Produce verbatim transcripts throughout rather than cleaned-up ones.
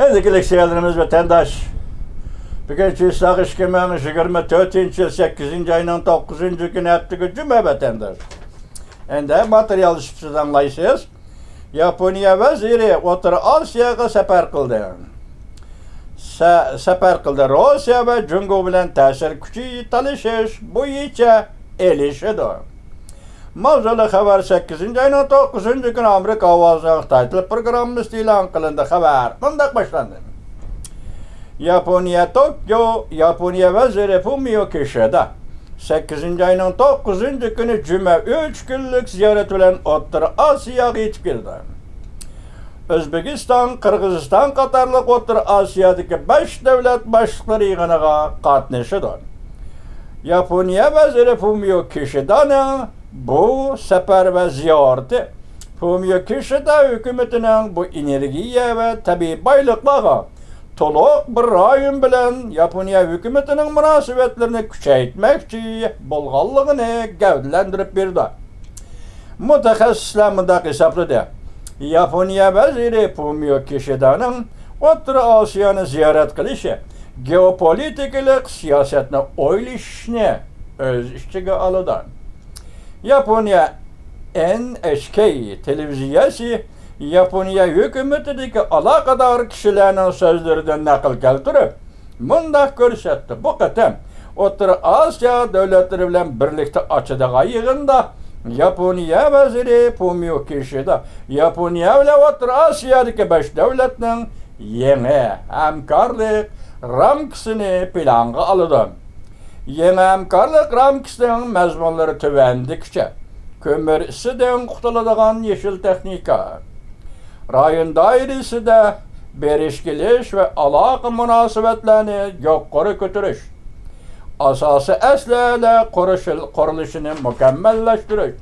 ئىلگىرىلىك سۆيەرلىرىمىز ۋەتەنداش. بۈگۈن چىسلاق ئىككى مىڭ يىگىرمە تۆتىنچى يىل سەككىزىنچى ئاينىڭ توققۇزىنچى كۈنى، ھەپتىكى جۈمە ۋەتەنداش. ئەمدى ماتېرىيال سۈپىتىدە ئاڭلايسىز. ياپونىيە ۋەزىرى ئوتتۇرا ئاسىياغا سەپەر قىلدى. سە-، سەپەر قىلدى. روسىيە ۋە جۇڭگو بىلەن تەسىر كۈچى تالىشىش بويىچە ئېلىشىدۇ. ماۋزۇلۇق خەۋەر سەككىزىنچى ئاينىڭ توققۇزىنچى كۈنى ئامېرىكا ئاۋازىنىڭ خىتاي تىل پروگراممىسىدا ئېلان قىلىندى. خەۋەر مۇنداق باشلاندى. ياپونىيە توكيو، ياپونىيە ۋەزىرى فۇمىيو كىشىدا سەككىزىنچى ئاينىڭ توققۇزىنچى كۈنى جۈمە ئۈچ كۈنلۈك زىيارەت بىلەن ئوتتۇرا ئاسىياغا يېتىپ كېلىدۇ. ئۆزبېكىستان، قىرغىزىستان قاتارلىق ئوتتۇرا ئاسىيادىكى بەش دۆلەت باشلىقلىرى يىغىنىغا قاتنىشىدۇ. ياپونىيە ۋەزىرى فۇمىيو كىشىدانىڭ بۇ سەپەر ۋە زىيارىتى فۇمىيو كىشىدا ھۆكۈمىتىنىڭ بۇ ئېنېرگىيە ۋە تەبىئىي بايلىقلارغا تولۇق بىر رايون بىلەن ياپونىيە ھۆكۈمىتىنىڭ مۇناسىۋەتلىرىنى كۈچەيتمەكچى بولغانلىقىنى گەۋدىلەندۈرۈپ بېرىدۇ. مۇتەخەسسىسلەر مۇنداق ھېسابلىدى: ياپونىيە ۋەزىرى فۇمىيو كىشىدانىڭ ئوتتۇرا ئاسىيانى زىيارەت قىلىشى گېئوپولىتىكىلىق سىياسەتنى ئويلىشىشنى ئۆز ئىچىگە ئالىدۇ. ياپونىيە ئېن ئېچ كېي تېلېۋىزىيەسى ياپونىيە ھۆكۈمىتىدىكى ئالاقىدار كىشىلەرنىڭ سۆزلىرىدىن نەقىل كەلتۈرۈپ، مۇنداق كۆرسەتتى: بۇ قېتىم ئوتتۇرا ئاسىيا دۆلەتلىرى بىلەن بىرلىكتە ئاچىدىغان يىغىندا ياپونىيە ۋەزىرى فۇمىيو كىشىدا ياپونىيە بىلەن ئوتتۇرا ئاسىيادىكى بەش دۆلەتنىڭ يېڭى ھەمكارلىق رامكىسىنى پىلانغا ئالىدۇ. يېڭى ھەمكارلىق رامكىسىنىڭ مەزمۇنلىرى تۆۋەندىكىچە: كۆمۈر ئىسىدىن قۇتۇلىدىغان يېشىل تېخنىكا، رايون دائىرىسىدە بېرىش كېلىش ۋە ئالاقە مۇناسىۋەتلەرنى يۇقىرى كۆتۈرۈش، ئاساسىي ئەسلىھەلەر قۇرۇشى-، قۇرۇلۇشىنى مۇكەممەللەشتۈرۈش،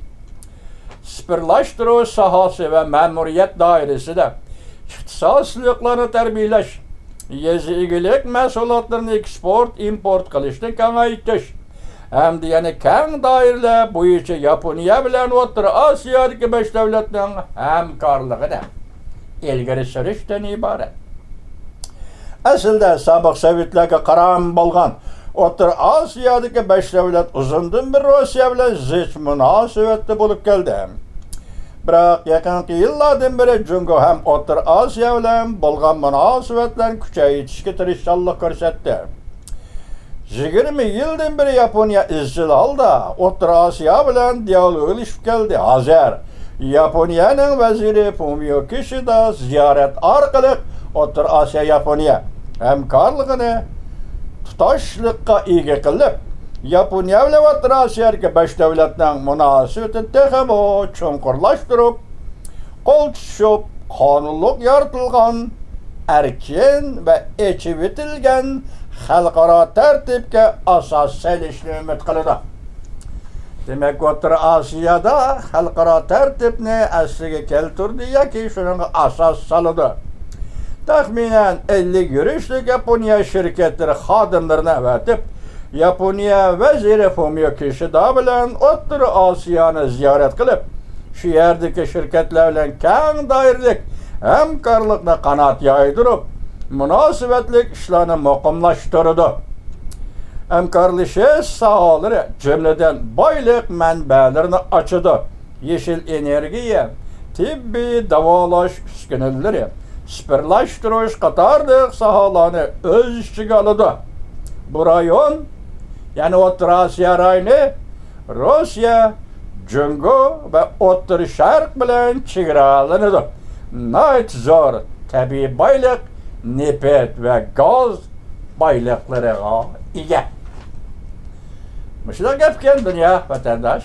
سىپىرلاشتۇرۇش ساھەسى ۋە مەمۇرىيەت دائىرىسىدە ئىختىساسلىقلارنى تەربىيەلەش، يېزا ئىگىلىك مەھسۇلاتلىرىنى ئېكسپورت، ئىمپورت قىلىشنى كېڭەيتىش ھەمدە يەنە كەڭ دائىرىلەر بويىچە ياپونىيە بىلەن ئوتتۇرا ئاسىيادىكى بەش دۆلەتنىڭ ھەمكارلىقىنى ئىلگىرى سۈرۈشتىن ئىبارەت. ئەسلىدە سابىق سوۋېتلارغا قارام بولغان ئوتتۇرا ئاسىيادىكى بەش دۆلەت ئۇزۇندىن بېرى روسىيە بىلەن زىچ مۇناسىۋەتتە بولۇپ كەلدى. بىراق يېقىنقى يىللاردىن بېرى جۇڭگو ھەم ئوتتۇرا ئاسىيا بىلەن بولغان مۇناسىۋەتلەرنى كۈچەيتىشكە تىرىشچانلىق كۆرسەتتى. يىگىرمە يىلدىن بېرى ياپونىيە ئىزچىل ھالدا ئوتتۇرا ئاسىيا بىلەن دىئالوگلىشىپ كەلدى. ھازىر ياپونىيەنىڭ ۋەزىرى فۇمىيو كىشىدا زىيارەت ئارقىلىق ئوتتۇرا ئاسىيا ياپونىيە ھەمكارلىقىنى تۇتاشلىققا ئىگە قىلىپ، ياپونىيە بىلەن ئوتتۇرا ئاسىيادىكى بەش دۆلەتنىڭ مۇناسىۋىتىنى تېخىمۇ چوڭقۇرلاشتۇرۇپ، قول تۇتۇشۇپ، قانۇنلۇق يارىتىلغان، ئەركىن ۋە ئېچىۋېتىلگەن خەلقئارا تەرتىپكە ئاساس سېلىشنى ئۈمىد قىلىدۇ. دېمەك، ئوتتۇرا ئاسىيادا خەلقئارا تەرتىپنى ئەسلىگە كەلتۈردى ياكى شۇنىڭغا ئاساس سالىدۇ. تەخمىنەن ئەللىك يۈرۈشلۈك ياپونىيە شىركەتلىرى خادىملىرىنى ئەۋەتىپ، ياپونىيە ۋەزىرى فۇمىيو كىشىدا بىلەن ئوتتۇرا ئاسىيانى زىيارەت قىلىپ، شۇ يەردىكى شىركەتلەر بىلەن كەڭ دائىرىلىك ھەمكارلىقنى قانات يايدۇرۇپ، مۇناسىۋەتلىك ئىشلارنى مۇقىملاشتۇرىدۇ. ھەمكارلىشىش ساھەلىرى، جۈملىدىن بايلىق مەنبەلىرىنى ئاچىدۇ. يېشىل ئېنېرگىيە، تېببىي داۋالاش ئۈسكۈنىلىرى، سىپىرلاشتۇرۇش قاتارلىق ساھەلەرنى ئۆز ئىچىگە ئالىدۇ. بۇ رايون، يەنى ئوتتۇرا ئاسىيا رايونى، روسىيە، جۇڭگو ۋە ئوتتۇرا شەرق بىلەن چېگرالىنىدۇ. ناھايىتى زور تەبىئىي بايلىق، نېفىت ۋە گاز بايلىقلىرىغا ئىگە. مۇشۇنداق گەپكەن دۇنيا ۋەتەنداش.